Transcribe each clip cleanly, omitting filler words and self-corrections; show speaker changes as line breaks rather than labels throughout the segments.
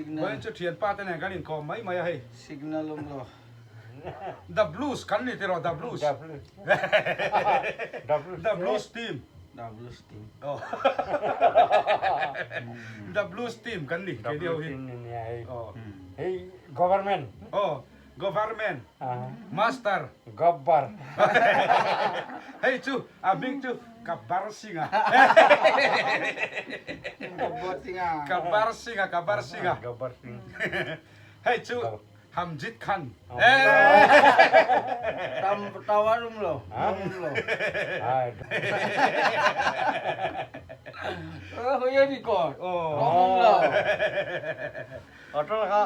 Vawiin chu thianpa te nen kan inkawm mai mai a hei.
Signal awm lo.
The Blues kan ni tiraw The Blues.
The Blues.
The Blues team.
The Blues team.
Oh. The Blues team kan ni
The Blues team ni nia hei. Hei government.
Oh. Government. Master.
Gabbar.
Hei chu a hming chu Gabbar Singh-a.
Gabbar Singh-a.
Gabbar Singh-a, Gabbar Singh-a.
Gabbar Singh.
Hei chu Hamjit Khan.
Tam tower um lo. Um lo. Hoi a record.
Oh.
Um lo.
Atal kha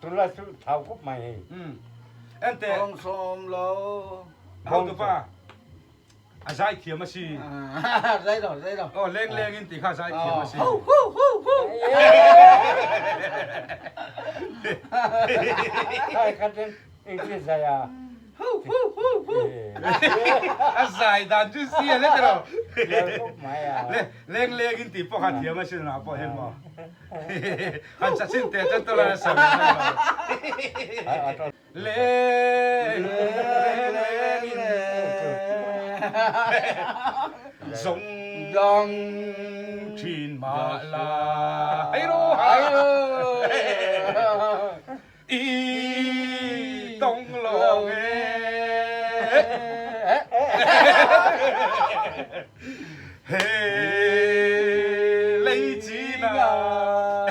Tula chu thau khawp mai hei.
Ente.
Kong sawm lo.
Hotupa a zai thiam a si.
Zai lo, zai lo.
Oh, leng leng in ti kha zai thiam a si.
Ho ho ho ho.
Khai khatin English zai a.
Ho ho ho ho.
A zai dan chu si a le tiro.
Khawp mai a.
Le leng leng in ti pawh kha thiam a si na pawh hian maw. An chachin te chuan tawlai a sawi mai lo. Leng leng in zawng
dong
thin mah la hei ro ha i tawng lawng e. He lei chin ah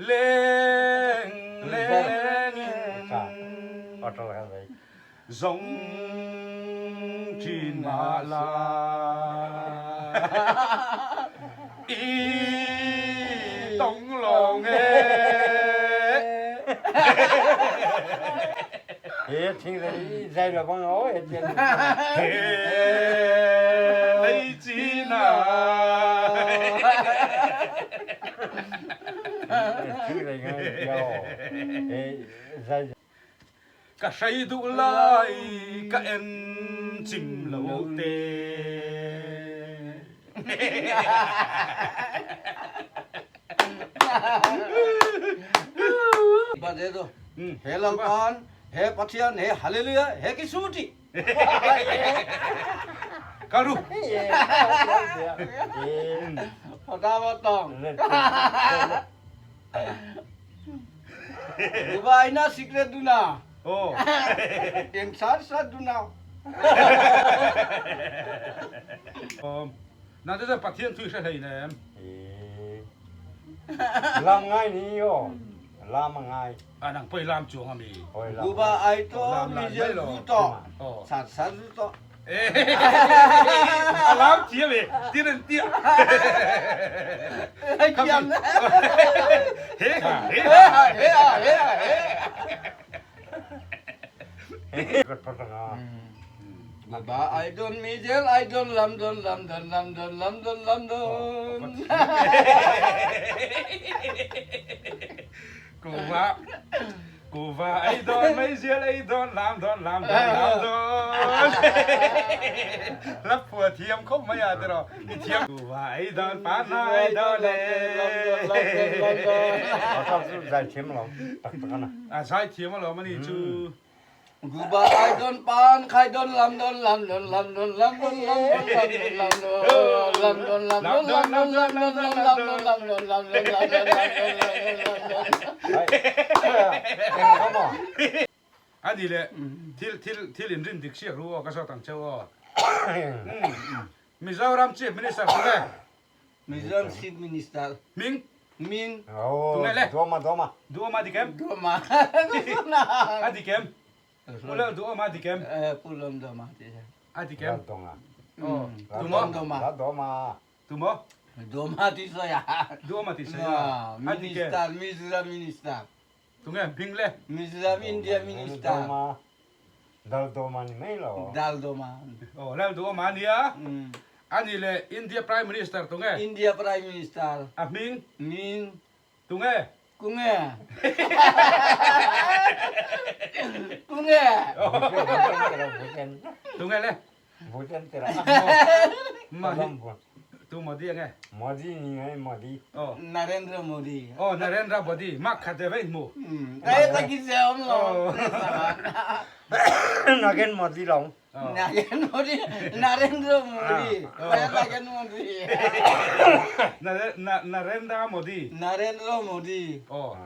leng leng in zong chin mah la i tong lawng e.
He thing zai zai lo bang o he tian.
He lei chin ah.
Thing zai ngai piao. He zai
Ka hrei duh lai ka en chim lo te.
Ba de do. He Lalpan, he Pathian, he Hallelujah, he Kisuti.
Karu.
Fatawa tong. Dubai na secret duna.
Oh.
Eng sar sar duna.
Um, na te Pathian thui hre hlei nem.
Lam ngai ni yo. Lam ngai.
A nang poi lam chuang ami.
Guba ai to mi zel zu to. Sar sar zu to.
A lam thiam e, tin an tia.
Thiam.
He ha he ha
he ha he ha he. Ba ai don mi zel ai don lam don lam don lam don lam don lam don.
Kuva Kuva ei dawn meizial ei dawn lam dawn lam dawn lam dawn La phua thiam khawp mai a tiraw i thiam Kuva ei dawn pa hna ei dawn e
Zai thiam alawm tak tak ana.
A zai thiam alawm ani chu.
Guba ai don pan khai don lam don lam don lam don lam don lam don lam don lam don lam don lam don lam don lam don lam don lam don lam don lam don lam don
A ni le thil thil thil in rin dik siak ru aw ka zawt ang cheu aw. Mizoram Chief Minister tu nge?
Mizoram Chief Minister.
Hming?
Min.
Tu nge le?
Duama Duama.
Duama dik em?
Duama.
A dik em? Pu Lal Duama dik em?
Pu Lal Duama.
A dik em?
Duama.
Duama.
Duama.
Tumaw?
Duama ti sawi a.
Duama ti sawi a.
Minister, Mizoram Minister.
Tunge hming le?
Mizoram India Minister.
Doma. Dal Doma ni mai lo.
Dal Doma.
Oh, Lal Duama nia. Ani le India Prime Minister tunge?
India Prime Minister.
A hming?
Hming.
Tunge?
Kunge. Kunge.
Tunge le?
Bhutan tira.
Ma hi. Tu Modi ange?
Modi ni ngai Modi.
Oh.
Narendra Modi.
Oh Narendra Modi mak khat ve ve in hmu.
Dai ta ki se om lo.
Nagen Modi long.
Nagen Modi Narendra Modi. Nagen Modi.
Narendra Modi.
Narendra Modi.
Oh.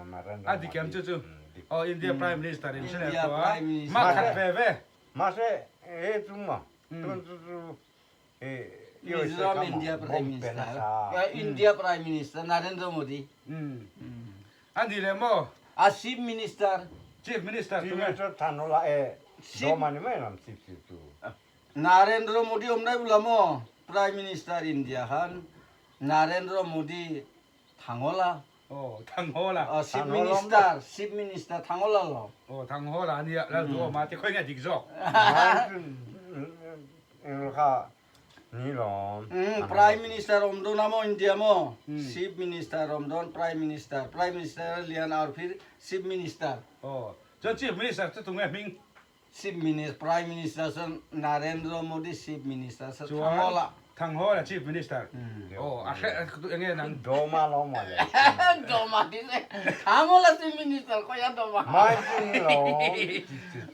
A dik em chu chu. Oh India Prime Minister in hre to a. Mak khat ve ve.
Mahse he chu ma tun chu chu
Mizoram India Prime Minister. India Prime Minister Narendra Modi.
An ni le maw?
A Chief Minister.
Chief Minister
tu nge? Thanola e doma ni mai lam chief chu.
Narendra Modi om nai bula maw? Prime Minister India khan Narendra Modi Thangola.
Aw, Thanghawla.
Aw, Chief Minister, Chief Minister Thanghawla lo.
Aw, Thanghawla ania, lal duh awm a ti khawi nge dik zawk.
Kha ni lawm.
Prime Minister awm dawn a maw India maw? Chief Minister awm dawn Prime Minister, Prime Minister lian aur phir Chief Minister.
Aw, chuan Chief Minister chu tunge hming?
Chief Minister, Prime Minister cu Narendra Modi Chief Minister sa
Chuan
Thanghawla.
Thanghawla Chief Minister. Aw, a hre enge nang?
Doma lo ma le.
Doma ti se. Thanghawla Chief Minister ko ya Doma.
Mai chu ni lo.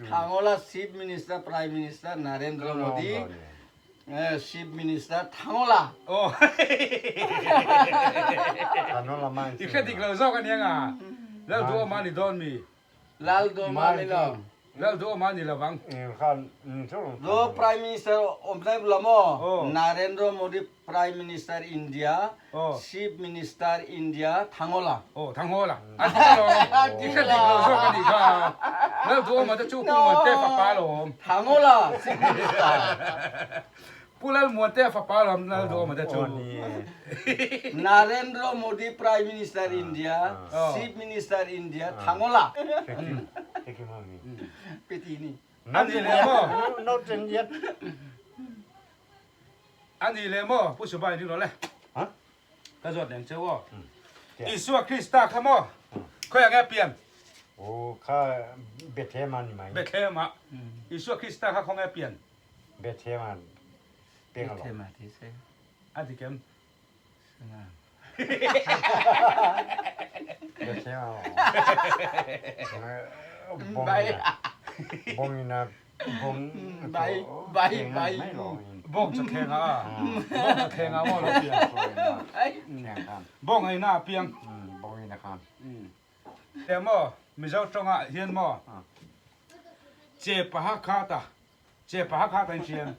Thanghawla Chief Minister, Prime Minister Narendra Modi. Chief Minister Thanghawla.
Aw.
Thanghawla mai.
I hre dik lo zawk ania nga. Lal duhawm a ni dawn mi.
Lal Doma ni lo.
Lal Doma ni lovang.
Do Prime Minister awm tlai bula maw? Narendra Modi Prime Minister India, Chief Minister India Thangola.
Aw Thangola. A dik alawm. I hre dik lo zawk a nih kha. Lal Duhoma te chu Pu Muante fapa alawm.
Thangola Chief Minister.
Pu Lalmuantea fapa lam Lalduhawma te chu.
Narendra Modi Prime Minister India, Chief Minister India Thangola. Peti ni.
Ani le maw? Ani le maw? Pu Subai ding lo le. Ka zawt leng cheu aw. Isua Krista kha maw? Khoi ang e pian?
O kha Bethlehem ani mai.
Bethlehem ah. Isua Krista kha khong e pian?
Bethlehem ah peng a
Bethlehem ah ti si.
A dik em?
Bethlehem ah bong ina bong
bai bai bai
bong cha kheng ah bong cha kheng ah maw lo piang bong ai na piang
bong ina khan
Te maw Mizo tawngah hian maw che paha khat a che paha khat a in hriam.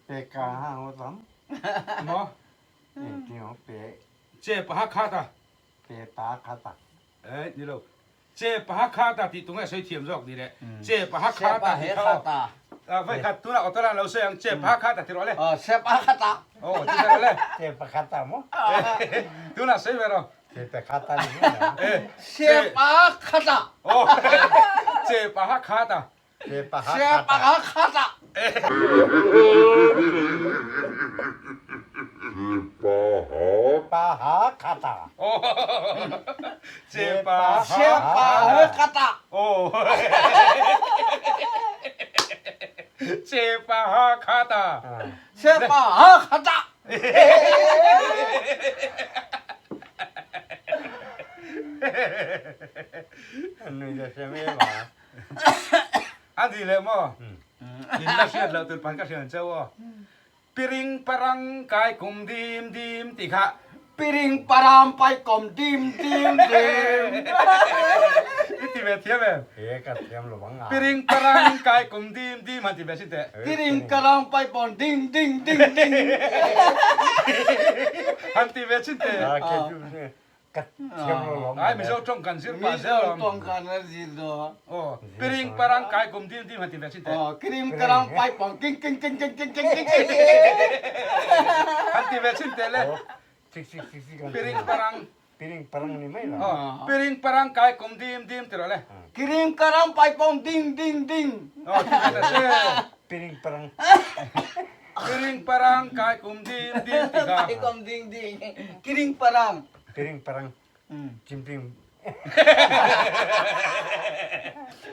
Pe ka ha ho tam.
Maw?
Engtin pe.
Che paha khat a.
Pe pa khat a.
Eh ni lo. Che paha khat a tih tunge sawi thiam zawk ni le. Che paha khat a tih kha aw. Vai khat tunah auto lan lo sawi ang che paha khat a ti rawh le.
Che paha khat a.
Aw ti rawh le.
Che pakhat a maw?
Tunah sawi ve rawh.
Sepa khata.
Sepa khata.
Sepa khata.
Sepa khata.
Sepa
Sepa khata.
Sepa khata.
Sepa khata.
A ni leh maw? In la hriat loh tur pan ka hrian cheu aw. Piring parang kai kum dim dim tih kha.
Piring parang pai kum dim dim dim.
I ti ve thiam em?
E ka thiam lo bang a.
Piring parang kai kum dim dim han ti ve si teh.
Piring karang pai pon ding ding ding ding.
Han ti ve chin teh.
A ke chu ka thiam lo lom.
Ai Mizo tawng kan zir pah zel
Mizo tawng kan zir do.
Aw, piring parang kai kum dim dim han ti ve chin teh.
Aw, kirim karang pai pon king king king king king king king king.
Han ti ve chin teh le. Piring parang.
Piring parang ni mai la.
Aw, piring parang kai kum dim dim ti rawh le.
Kirim karang pai pon ding ding ding.
Aw, ti ve ta se.
Piring parang.
Piring parang kai kum dim dim ti kha.
Kai kum ding ding. Kiring parang.
Piring parang. Chimping.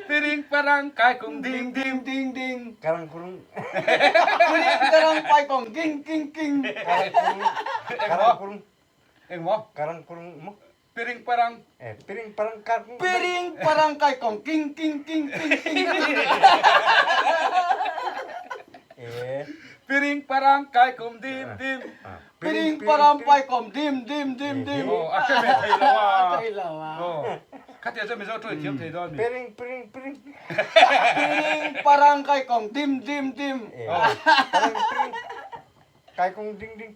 Piring parang kai kung ding
ding ding ding.
Karang kurung.
Piring karang pai kong king king king.
Karang kurung. Karang kurung.
Engmaw?
Karang kurung maw?
Piring parang.
Eh, piring parang kar kung.
Piring parang kai kong king king king king king.
Eh.
Piring parang kai kum dim dim.
Piring parang pai kom dim dim dim dim.
Aw, a hre ve thei lo a.
Thei lo a.
Aw, khatia chuan Mizo tawng i thiam thei dawn mi.
Piring piring piring.
Piring parang kai kong dim dim dim.
Eh, parang piring kai kong ding ding.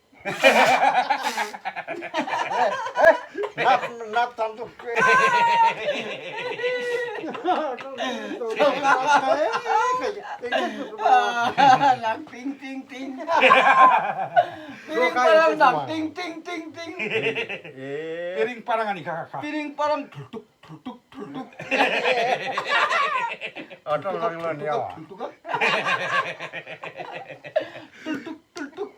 Nap nap tam tuk.
Nak ting ting ting. Piring parang nak ting ting ting ting.
Piring parang ani kha kha kha.
Piring parang thultuk thultuk thultuk.
Auto lang lo niya.
Thultuk a. Thultuk thultuk.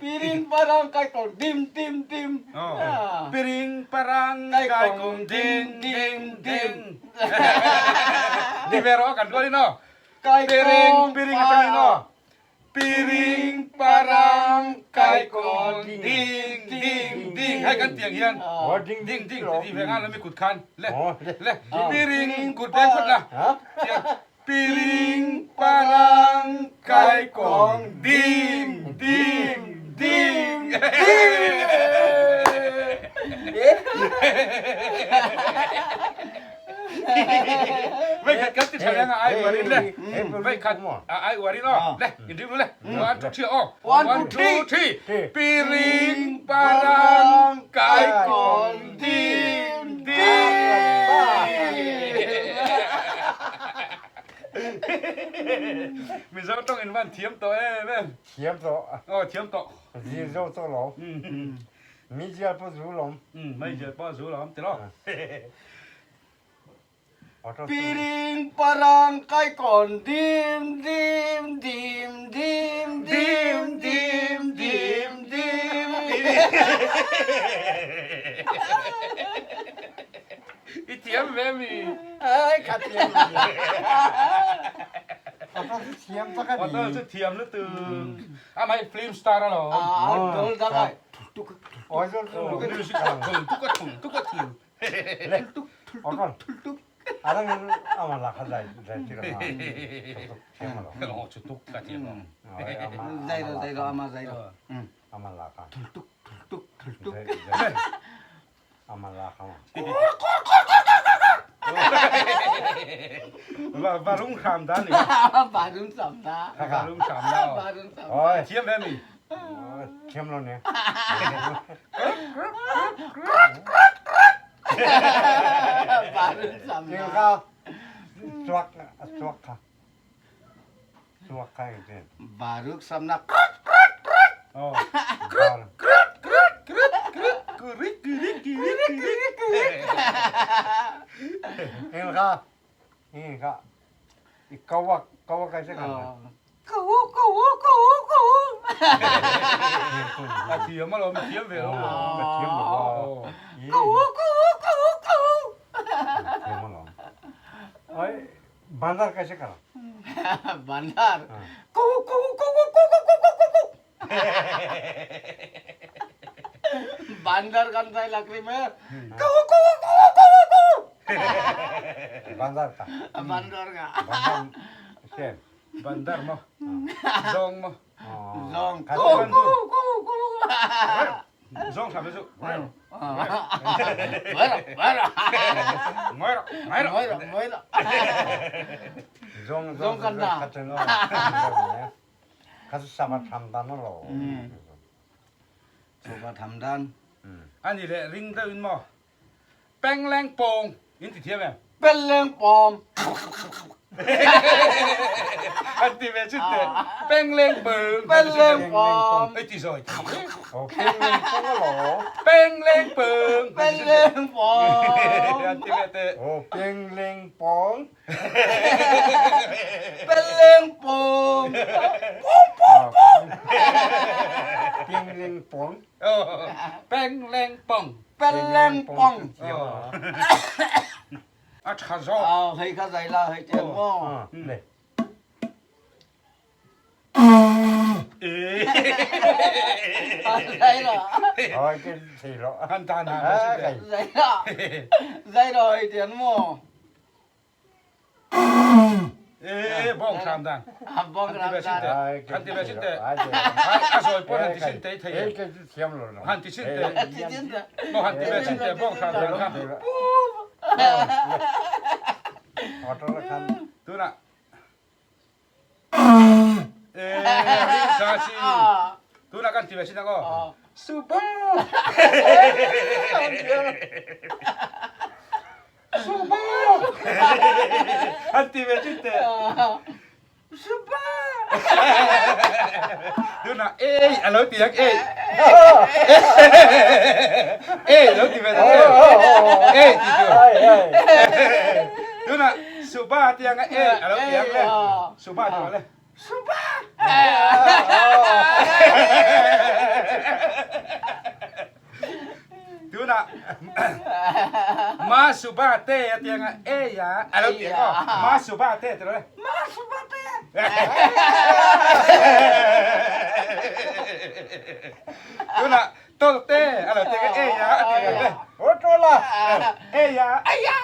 Piring parang kai kong dim dim dim.
Piring parang kai kong ding ding ding. Ni ve rawh kan rual in aw. Piring piring atang in aw. Piring parang kai kong ding ding ding. Hei kan tiang hian ding ding ti ve nga lo mi kut khan le le piring kut veng phawt la. Piring parang kai kawng ding ding ding. Vei khat kan ti tha reng a ai uar in le. Vei khat a ai uar in aw. Le in ring le. One two three aw. One two three. Piring parang kai kawng ding ding. Mizo tawng in van thiam tawh em em.
Thiam tawh.
Aw thiam tawh.
Zir zo tawh lo. Mi zial pawh zu lawm.
Mei zial pawh zu lawm ti lo.
Piring parang kai kawn dim dim dim dim dim dim dim dim.
I thiam ve mi?
Ai ka thiam ve.
Auto chu thiam tak a ni.
Auto chu thiam lutuk. Amah hi film star alawm.
Aa dol dang ai.
Oi dol
Music thul tuk a thul tuk a thul. Varung hram da ni.
Varung sam da.
Varung sam da. Thiam ve mi.
Thiam lo ne.
Baruk samnak.
A thiam alawm, a thiam ve lo.
Ka thiam lo a. Thiam alawm. Oi, bandar kaise kara?
Bandar. Bandar kan sai lakri me.
Bandar ka.
Bandar ka.
Bandar same.
Bandar maw? Zawng maw?
Zawng.
Zawng hram chu.
Mai rawh, mai rawh.
Mai rawh, mai rawh.
Mai rawh, mai rawh.
Zawng
Zawng kan na.
Kha chu sama tham dan lo.
Sama tham dan.
Ani le ring deuh in maw? Pengleng pawng in ti thiam em?
Pengleng pawng.
An ti ve chut te. Pengleng pawng.
Pengleng pawng.
Ei ti zawi.
Oh, pengleng pawng a lo.
Pengleng pawng.
Pengleng pawng.
An ti ve te.
Oh, pengleng pawng.
Pengleng pawng. Pawng pawng pawng.
leng pong.
Peng leng pong.
Peng leng pong.
A tha zawk.
Aw hei kha zai la hei tiang maw.
Le.
Zai la.
Oi cái thei lo.
Han ta na na si te.
Zai la. Zai la hei tiang maw.
Ee bawng hram dan.
Bawng hram dan.
Han ti ve sin te. A zawi pawh han ti sin te thei. Han ti sin te. Maw han ti ve sin te bawng hram dan kha. Tunah Ee ring sa si. Tunah kan ti ve sin ang aw. Super. Super. Han ti ve chin te.
Super.
Tunah ei a lo ti ang ei. Ei lo ti ve ta che. Ei ti tu. Tunah Suba ti ang ei a lo ti ang le. Suba ti le.
Suba.
Tunah Ma Suba te a ti ang ei a a lo ti ang aw. Ma Suba te ti lo le.
Ma Suba te.
Tunah Tol te a lo ti ang ei a a ti ang le.
O tola.
Ei a.
Ei a.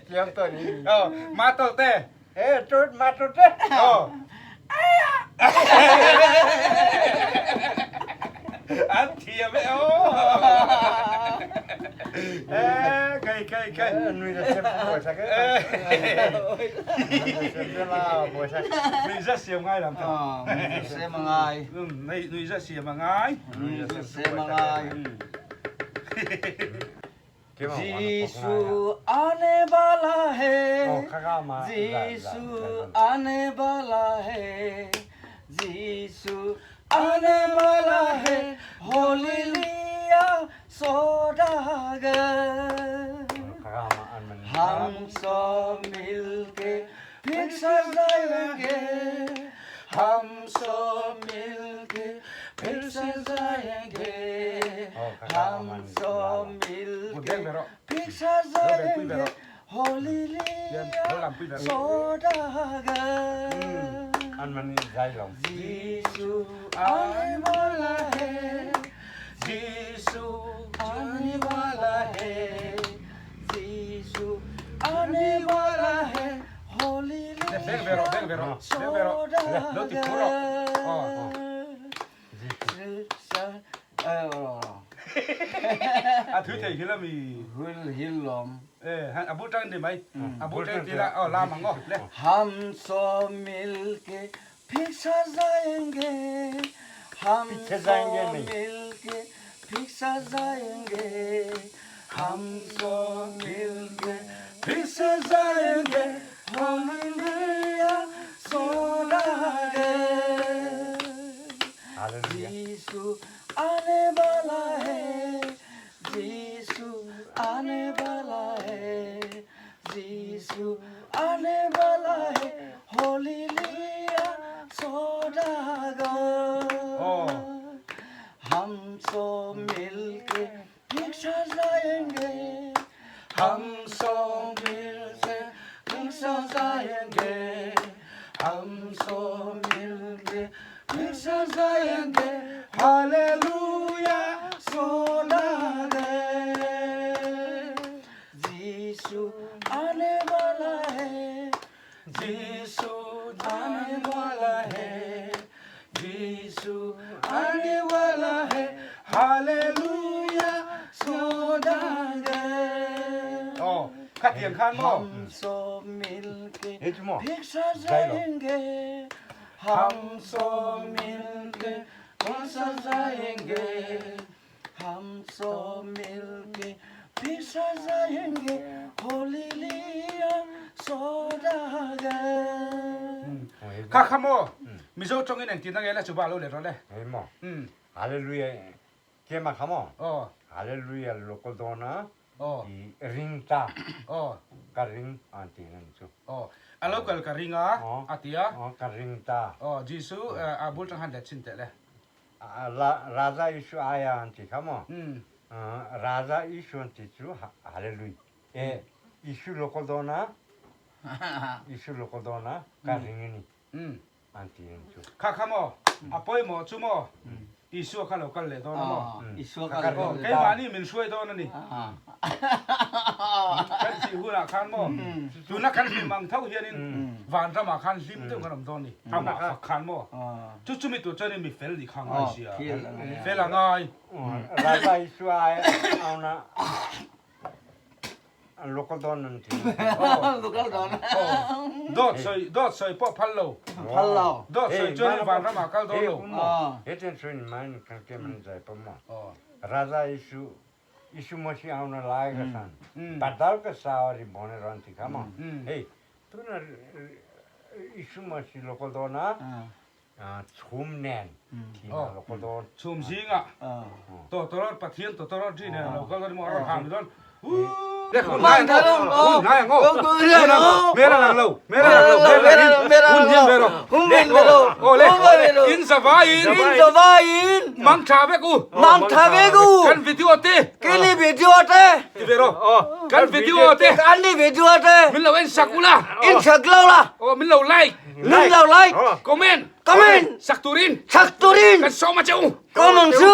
Thiam to ni.
Oh, ma tol te.
E tol ma tol te.
Oh. An thiam e aw. E kai kai kai.
Nui la siam pawisa ke.
Nui za siam ngai lam ta.
Nui za siam ngai.
Nui za siam ngai.
Nui za siam ngai. Jisu aane wala hai Jisu aane wala hai Jisu aane wala hai Hallelujah Saudagar Hum sab milke phir sajayenge Hum sab milke phir sajayenge Hum sab milke phir sajayenge Hallelujah Saudagar Jisu aane wala hai Jisu aane wala hai Jisu aane wala hai
Beng ve rawh, beng ve rawh, beng ve rawh. Lo ti phu rawh. A thui thei hil ami.
Hul hil lawm.
Eh, han a bu tang ni mai. A bu tang ti la, oh lam ang aw. Le.
Hum sab milke phir sajayenge Hum sab milke phir sajayenge Hum sab milke phir sajayenge Hallelujah Saudagar Jisu aane wala hai Jisu aane wala hai Jisu aane wala hai Hallelujah Saudagar Hum sab milke phir sajayenge Hum sab milke phir sajayenge Hum sab milke phir sajayenge Hallelujah Saudagar Jisu aane wala hai Jisu aane wala hai Jisu aane wala hai
Hallelujah
Saudagar
Aw, khatiang khan maw?
Hum sab milke phir sajayenge Hum sab milke phir sajayenge Hum sab milke phir sajayenge Hallelujah Saudagar
Kha kha maw? Mizo tawngin engtin a nge le chu ba lo let rawh le.
Hallelujah Kema kha maw?
Aw.
Hallelujah local dawn a
Aw.
I ring ta.
Aw.
Ka ring an ti nan chu.
Aw. A lo kal ka ring a, a ti a.
Ka ring ta.
Aw, Jesu a bul tang han let chin teh le.
Raja Isu aia an ti kha maw? Raja Isu an ti chu Hallelujah. E, Isu lo kal dawn a, Isu lo kal dawn a, ka ring a ni. An ti ang chu.
Kha kha maw? A pawimawh chu maw? Isua kha lo kal leh dawn a maw?
Isua kha lo kal leh dawn.
Keimahni min hruai dawn a ni. Kan thih hunah khan maw? Tuna kan hlim ang tho hianin vanramah khan hlim deuh kan awm dawn a ni. Amah fak khan maw? Chu chumi tur chuanin mi fel nih kha a ngai sia. Fel a ngai.
Raja Isua ai auna An local dawn an ti.
Local dawn.
Dawt sawi dawt sawi pawh phal lo.
Phal lo.
Dawt sawi chuan in vanram ah kal dawn lo.
He ten sawi ni mai kan ke man zai pa mo. Raja Isu Isu Masi auna lai ka san. Badal ka sawari bone ran ti kha mo. Hei tuna Isu Masi local dawn a Chhum nen thina lo kal dawn.
Chhum zingah tawtawrawt Pathian tawtawrawt ri nen a lo kal dawn emaw a rawn hang dawn.
Mang tha lo maw?
Hun ngai ang aw. Hmel a lang lo. Hmel a lang lo. Hmel a lang lo. Hun hian ve rawh.
Hun hian ve rawh.
Aw le. In zavaiin.
In zavaiin.
Mang tha vek u.
Mang tha vek u.
Kan video te.
Kini video te.
Ti ve rawh. Kan video te.
Kan video te.
Min lo en sak ula.
In sak lo la.
Aw min lo like.
Min lo like.
Comment.
Comment.
Sak turin.
Sak turin.
Kan sawm a che u.
Comment chu.